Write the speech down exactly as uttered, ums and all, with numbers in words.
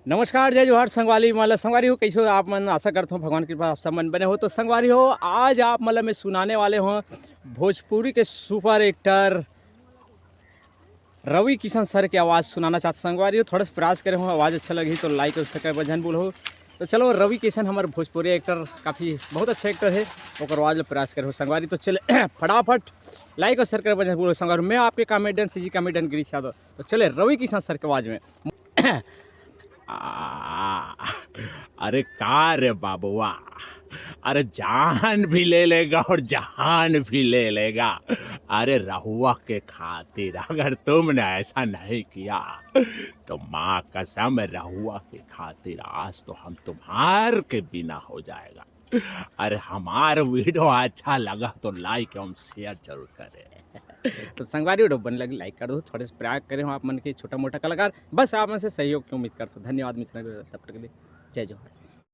नमस्कार, जय जोहार संगवारी मन ल। संगवारी हो, कैसे हो आप मन? आशा करता हूँ भगवान की कृपा आप सब मन बने हो। तो संगवारी हो, आज आप मन ल मैं सुनाने वाले हूँ भोजपुरी के super actor Ravi Kishan sir के आवाज़ सुनाना चाहता हूँ। संगवारी हो, थोड़ा सा प्रयास करे हूँ, आवाज़ अच्छा लगही तो लाइक और सब्सक्राइब झन भूलहू। तो चलो, रवि किशन हमर भोजपुरी एक्टर, काफ़ी बहुत अच्छा एक्टर है, ओकर आवाज़ ल प्रयास करे हूँ संगवारी। तो चले फटाफट लाइक और सब्सक्राइब झन भूलहू संगवारी। मैं आपके comedian CG comedian Girish Yadav. तो चले रवि किशन सर के आवाज़ में। आ, अरे का रे बाबुआ, अरे जान भी ले लेगा और जहान भी ले लेगा, अरे रहुआ के खातिर। अगर तुमने ऐसा नहीं किया तो माँ कसम, रहुआ के खातिर आज तो हम तुम्हार के बिना हो जाएगा। अरे हमार वीडियो अच्छा लगा तो लाइक एवं शेयर जरूर करें। तो संगवारी, वीडियो बन लगी, लाइक कर दो, थोड़े से प्रयास करे हो आप मन के छोटा मोटा कलाकार, बस आप मन से सहयोग की उम्मीद करता हूँ। धन्यवाद मित्र, तब तक के लिए जय जोहार।